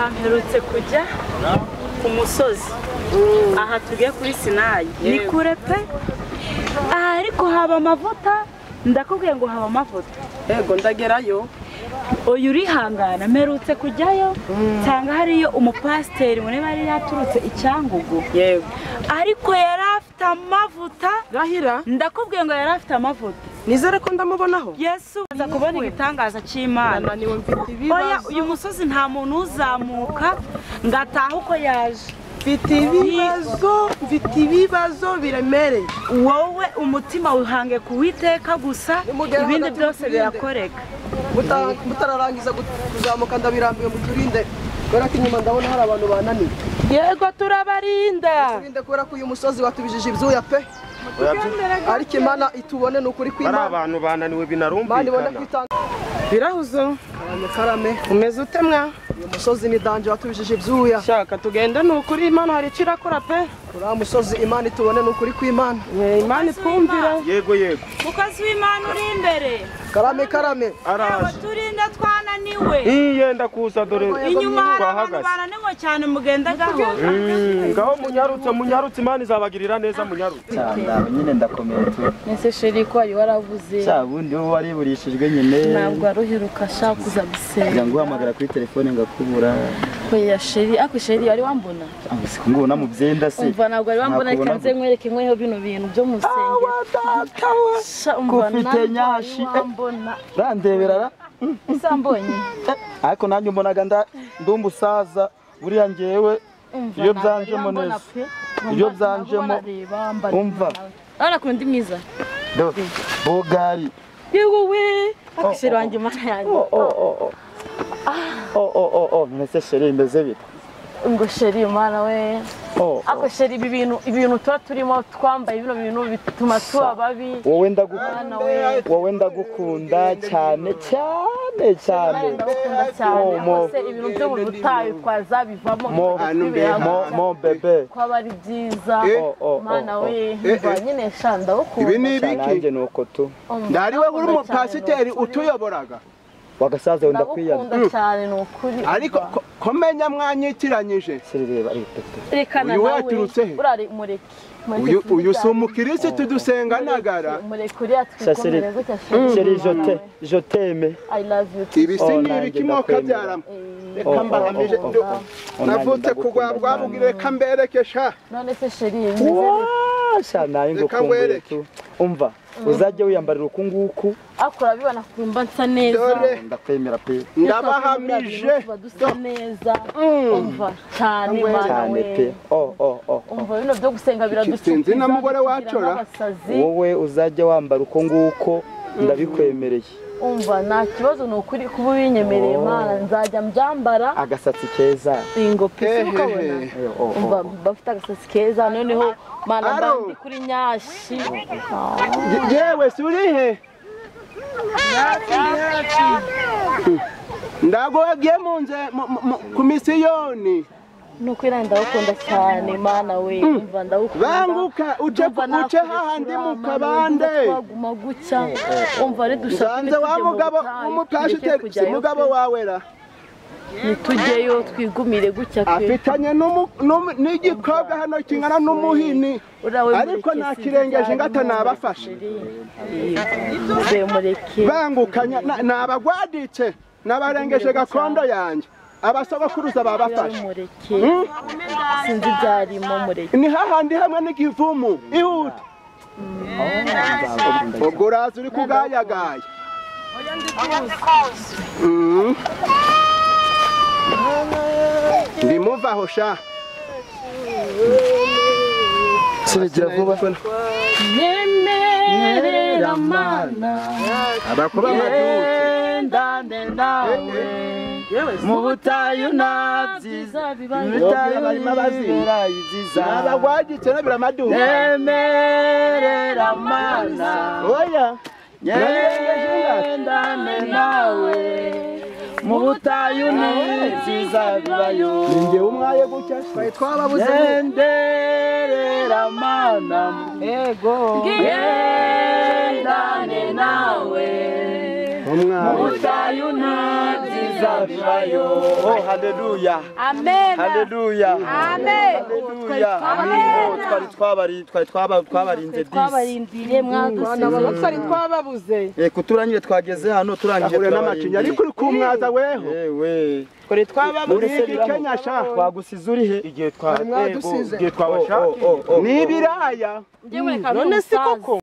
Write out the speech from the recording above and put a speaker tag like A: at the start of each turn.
A: Mperutse kujya ku musozi aha tugiye kuri Sinayi ni kure pe, ariko haba amavuta, ndakubwiye ngo haba amavuta.
B: Yego ndagerayo.
A: Oya urihangana, mperutse kujyayo nsanga hariyo umupasiteri mureba yari yaturutse i Cyangugu.
B: Yego.
A: Ariko yari afite amavuta.
B: Rahira.
A: Ndakubwiye ngo yari afite amavuta.
B: Nizere ko ndamubonaho.
A: Yesu aza kubona igitangaza cy'Imana.
B: Naniwe mfite ibibazo.
A: Oya uyu musozi nta muntu uzamuka ngo atahe uko yaje.
B: Mfite ibibazo, mfite ibibazo biremereye.
A: Wowe umutima wihange kuwiteka gusa, ibindi byose birakoreka.
C: Mutararangiza kuzamuka ndabirambiwe, muturinde kubera ko inyuma ndabona hari abantu bananiwe.
B: Yego turabarinda.
C: Muturinde kubera ko uyu musozi watubijije ibyuya pe. Ariko Imana itubone ni ukuri kw'Imana.
D: Bari abantu bananiwe binarumvikana.
B: Birahuzo.
C: Karame.
B: Umeze ute mwa?
C: Uyu musozi ni danje watubijije ibyuya.
B: Shaka tugende ni ukuri Imana hari icyo irakora pe.
C: Uriya musozi Imana itubone ni ukuri kw'Imana.
B: Imana itwumvira.
D: Yego yego.
A: Mukozi w'Imana uri imbere.
C: Karame karame.
D: Araje.
A: Turinde twananiwe.
D: Yenda kuza dore.
A: Inyuma hari abantu bananiwe cyane mugenda gahoro.
D: Ngaho munyarutse munyarutse Imana izabagirira neza munyarutse.
E: Cyane nyine ndakomeye tu.
F: Nese sheri ko ayo waravuze.
E: Cya bundi wowe wariburishijwe nyine.
F: Ntabwo aruheruka shaka kuza gusenga.
E: Nguhamagara kuri telefone ngakubura.
F: Oya sheri, ako sheri wari wambona?
E: Ngubona mu byenda se.
F: Umva ntabwo wari wambona, reka nze nkwereke nkweho bino bintu byo mu rusengero.
E: Kufite nyashi. Randebera ra.
F: Usambonye.
E: Ariko nanjye mbonaga ndumva usaza buriya ngewe iyo byanjemo neza. Iyo byanjemo umva.
F: Urabona ko ndi mwiza.
E: Bogari.
F: Yewe we, ako sheri wanjye mana yanjye.
E: Oh, nese sheri imeze bite?
F: Ngo sheri mana we. Ako sheri ibi bintu tuba turimo twambaye bino bintu bituma tuba babi.
E: Wowe ndagukunda. Wowe ndagukunda cyane cyane cyane.
F: Ndagukunda cyane. Ese ibintu byo mu butayu twazabivamo.
E: Mo bebe.
F: Kwaba ari byiza. Mana we, nyine sha ndagukunda.
G: Ibi ni ibiki?
E: Nanjye nuko tu.
G: Ndari we uri umupasiteri utuyoboraga.
E: Wagasaza wenda kwiyana.
F: Ndagukunda cyane ni ukuri.
G: Ariko komenya mwanyitiranyije.
E: Sireba ari
F: reka
G: nawe.
F: Urari mureke.
G: Uyu si umukirisitu dusenga nagara.
F: Mureke uriya twikomere gutya
E: sheri. Je t'aime.
F: I love you.
G: Ibi si ni ibiki mwoka byarama. Reka mbahamije. Navutse kugwa rwabugire reka mbereke sha.
F: None se sheri imeze bite?
E: Sha nayo ngukumbuye tu. Umva uzajye wiyambarira uku nguku.
F: Akora bibona kumba nsa neza.
E: Ndakwemera pe.
G: Ndabahamije.
F: Dusa neza. Umva cyane mana we.
E: Pe. Oh.
F: Umva bino byo gusenga biradusubiza.
G: Sinzi na mugore wacora.
E: Wowe uzajye wambara uko nguko ndabikwemereye.
F: Umva nta kibazo ni ukuri kuba ubinyemereye mana nzajya mbyambara.
E: Agasatsi keza.
F: Ingo pe ukabona. Umva bafite agasatsi keza noneho mana bandi kuri nyashi.
G: Yewe surihe? Ndagogiye munze ku misiyoni.
F: Nuko ira ndagukunda cyane mana we, umva ndagukunda.
G: Banguka uce hahandi mu kabande.
F: Twaguma gucya umva ari dushaka.
G: Nsanze wa mugabo umupasiteri si mugabo wawera.
F: Nitugeyo twigumire gutya pe.
G: Afitanye n'igikobwa hano kingana n'umuhini. Ariko nakirengeje ngata nabafashe. Banguka nabagwaditse nabarengeje gakondo yanjye. Abasogokuruza babafashe.
F: Sinzi byarimo mureke.
G: Ni hahandi hamwe n'ikivumu ihute. Ubwo uraza uri kugayagaya. Ndimuvaho sha.
E: Sirigira vuba.
F: Nyemerera mana.
G: Abakuba maduke.
E: Ndane nawe. Mu butayu nta byiza bibera
G: nabagwagitse nabiramaduka.
E: Nyemerera mana.
G: Oya.
E: Ngendane nawe. Mu butayu nziza bibayo.
G: Ninjye umwaye gutya
C: twari twababuze.
E: Ngenderera mana.
B: Ego.
E: Ngendane nawe.
G: Umwaye.
E: Mu butayu nziza Ibyiza bibayo. Oh, haleluya.
A: Amen.
E: Haleluya.
A: Amen.
E: Haleluya. Oh, twari twabarinze disi.
A: Twabarindiriye mwadusize.
B: Twari twababuze.
E: Kuturangire twageze hano turangije
G: Ahure n'amacinya ariko uri kumwaza weho.
E: Yewe.
B: Twari twababuze.
G: Uri Kenya sha.
E: Twagusize uri he?
D: Igihe
C: Mwadusize.
D: twabashaka.
G: Ni ibiraya.
B: None si koko.